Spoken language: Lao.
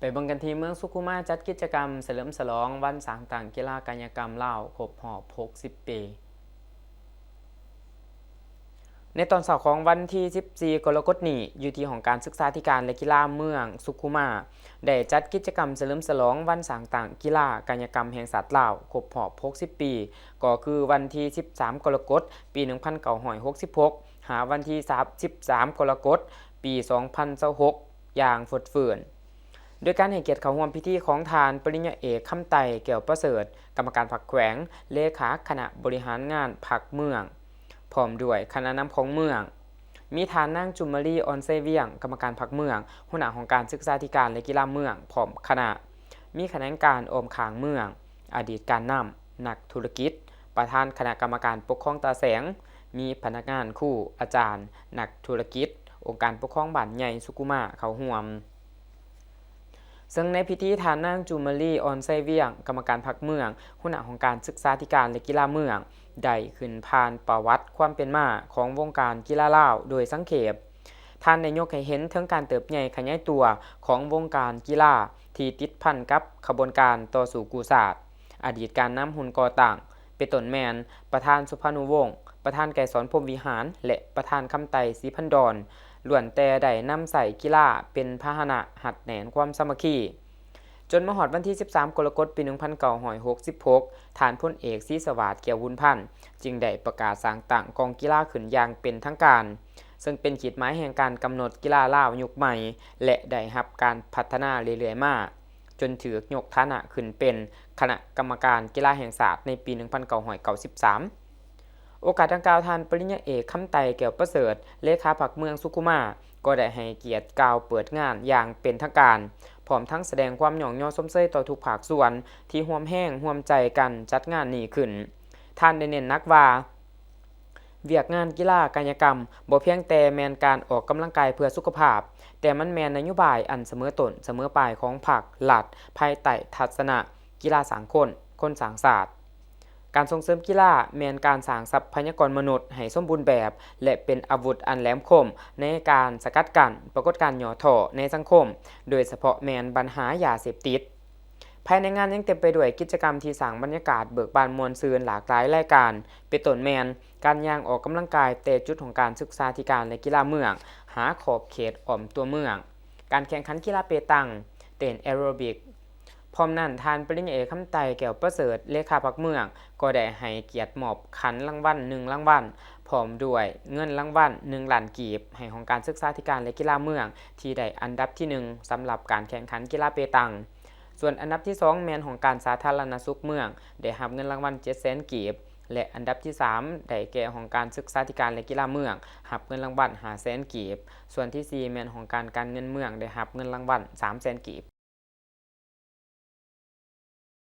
ໄປເບິ່ງກັນທີ່ເມືອງສຸຂຸມາ ຈັດກິດຈະກຳສະເຫຼີມສະຫຼອງວັນສ້າງຕັ້ງກິລາກາຍະກຳລາວຄົບຮອບຫົກສິບປີ. ໃນຕອນເຊົ້າຂອງວັນທີສິບສີ່ ກໍລະກົດນີ້, ຢູ່ທີ່ຫ້ອງການສຶກສາທິການ ແລະ ກິລາເມືອງສຸຂຸມາ ໄດ້ຈັດກິດຈະກຳສະເຫຼີມສະຫຼອງວັນສ້າງຕັ້ງກິລາກາຍະກຳແຫ່ງຊາດລາວຄົບຮອບຫົກສິບປີ, ກໍຄືວັນທີສິບສາມ ກໍລະກົດ ປີໜຶ່ງພັນເກົ້າຮ້ອຍຫົກສິບຫົກ ຫາວັນທີສາມສິບສາມ ກໍລະກົດ ປີສອງພັນຊາວຫົກ ຢ່າງຟົດຟື້ນ. ໂດຍການໃຫ້ກຽດເຂົ້າຮ່ວມພິທີຂອງທ່ານ ປະລິນຍາເອກ ຄຳໄຕ ແກ້ວປະເສີດ ກຳມະການພັກແຂວງ, ເລຂາຄະນະບໍລິຫານງານພັກເມືອງ, ພ້ອມດ້ວຍຄະນະນຳຂອງເມືອງ, ມີທ່ານນາງ ຈຸມມາລີ ອອນໄຊວຽງ ກຳມະການພັກເມືອງ, ຫົວໜ້າຫ້ອງການສຶກສາທິການ ແລະ ກິລາເມືອງ ພ້ອມຄະນະ, ມີຂະແໜງການອ້ອມຂ້າງເມືອງ, ອະດີດການນຳ, ນັກທຸລະກິດ, ປະທານຄະນະກຳມະການປົກຄອງຕາແສງ, ມີພະນັກງານ, ຄູ, ອາຈານ, ນັກທຸລະກິດ, ອົງການປົກຄອງບ້ານໃຫຍ່ສຸຂຸມາເຂົ້າຮ່ວມ. ເຊິ່ງໃນພິທີ ທ່ານນາງ ຈູມມາລີ ອອນໄຊວຽງ ກຳມະການພັກເມືອງ, ຫົວໜ້າຫ້ອງການສຶກສາທິການ ແລະ ກິລາເມືອງ ໄດ້ຂຶ້ນຜ່ານປະຫວັດຄວາມເປັນມາຂອງວົງການກິລາລາວໂດຍສັງເຂບ. ທ່ານໄດ້ຍົກໃຫ້ເຫັນເຖິງການເຕີບໃຫຍ່ຂະຫຍາຍຕົວຂອງວົງການກິລາທີ່ຕິດພັນກັບຂະບວນການຕໍ່ສູ້ກູ້ຊາດ, ອະດີດການນຳຮຸ່ນກໍ່ຕັ້ງ, ເປັນຕົ້ນແມ່ນ ປະທານ ສຸພານຸວົງ, ປະທານ ໄກສອນ ພົມວິຫານ ແລະ ປະທານ ຄຳໄຕ ສີພັນດອນ ລ້ວນແຕ່ໄດ້ນຳໃຊ້ກິລາເປັນພາຫະນະຮັດແໜ້ນຄວາມສາມັກຄີ. ຈົນມາຮອດວັນທີສິບສາມ ກໍລະກົດ ປີໜຶ່ງພັນເກົ້າຮ້ອຍຫົກສິບຫົກ ທ່ານພົນເອກ ສີສະຫວາດ ແກ້ວບຸນພັນ ຈຶ່ງໄດ້ປະກາດສ້າງຕັ້ງກອງກິລາຂຶ້ນຢ່າງເປັນທາງການ, ເຊິ່ງເປັນຂີດໝາຍແຫ່ງການກຳນົດກິລາລາວຍຸກໃໝ່ ແລະ ໄດ້ຮັບການພັດທະນາເລື້ອຍໆມາ. ຈົນຖືກຍົກຖານະຂຶ້ນເປັນຄະນະກຳມະການກິລາແຫ່ງຊາດໃນປີໜຶ່ງພັນເກົ້າຮ້ອຍເກົ້າສິບສາມ. ໂອກາດດັ່ງກ່າວ, ທ່ານປະລິນຍາເອກ ຄຳໄຕ ແກ້ວປະເສີດ ເລຂາພັກເມືອງສຸຂຸມາ ກໍໄດ້ໃຫ້ກຽດກ່າວເປີດງານຢ່າງເປັນທາງການ, ພ້ອມທັງສະແດງຄວາມຍ້ອງຍໍຊົມເຊີຍຕໍ່ທຸກພາກສ່ວນທີ່ຮ່ວມແຮງຮ່ວມໃຈກັນຈັດງານນີ້ຂຶ້ນ. ທ່ານໄດ້ເນັ້ນໜັກວ່າ ວຽກງານກິລາກາຍະກຳບໍ່ພຽງແຕ່ແມ່ນການອອກກຳລັງກາຍເພື່ອສຸຂະພາບ, ແຕ່ມັນແມ່ນນະໂຍບາຍອັນສະເໝີຕົ້ນສະເໝີປາຍຂອງພັກລັດ ພາຍໃຕ້ທັດສະນະກິລາສ້າງຄົນ, ຄົນສ້າງຊາດ. ການສົ່ງເສີມກິລາແມ່ນການສ້າງຊັບພະຍາກອນມະນຸດໃຫ້ສົມບູນແບບ ແລະ ເປັນອາວຸດອັນແຫຼມຄົມໃນການສະກັດກັ້ນປາກົດການຫຍໍ້ທໍ້ໃນສັງຄົມ, ໂດຍສະເພາະແມ່ນບັນຫາຢາເສບຕິດ. ພາຍໃນງານຍັງເຕັມໄປດ້ວຍກິດຈະກຳທີ່ສ້າງບັນຍາກາດເບີກບານມ່ວນຊື່ນຫຼາກຫຼາຍລາຍການ, ເປັນຕົ້ນແມ່ນການຍ່າງອອກກຳລັງກາຍແຕ່ຈຸດຫ້ອງການສຶກສາທິການ ແລະ ກິລາເມືອງ ຫາຂອບເຂດອ້ອມຕົວເມືອງ, ການແຂ່ງຂັນກິລາເປຕັງ, ເຕັ້ນແອໂຣບິກ. ພ້ອມນັ້ນ, ທ່ານປະລິນຍາເອກ ຄຳໄຕ ແກ້ວປະເສີດ ເລຂາພັກເມືອງ ກໍໄດ້ໃຫ້ກຽດມອບຂັນລາງວັນໜຶ່ງລາງວັນ ພ້ອມດ້ວຍເງິນລາງວັນໜຶ່ງລ້ານກີບ ໃຫ້ຫ້ອງການສຶກສາທິການ ແລະ ກິລາເມືອງ ທີ່ໄດ້ອັນດັບທີໜຶ່ງ ສຳລັບການແຂ່ງຂັນກິລາເປຕັງ. ສ່ວນອັນດັບທີສອງແມ່ນຫ້ອງການສາທາລະນະສຸກເມືອງ ໄດ້ຮັບເງິນລາງວັນເຈັດແສນກີບ ແລະ ອັນດັບທີສາມໄດ້ແກ່ຫ້ອງການສຶກສາທິການ ແລະ ກິລາເມືອງ ຮັບເງິນລາງວັນຫ້າແສນກີບ. ສ່ວນທີສີ່ແມ່ນຫ້ອງການການເງິນເມືອງ ໄດ້ຮັບເງິນລາງວັນສາມແສນກີບ.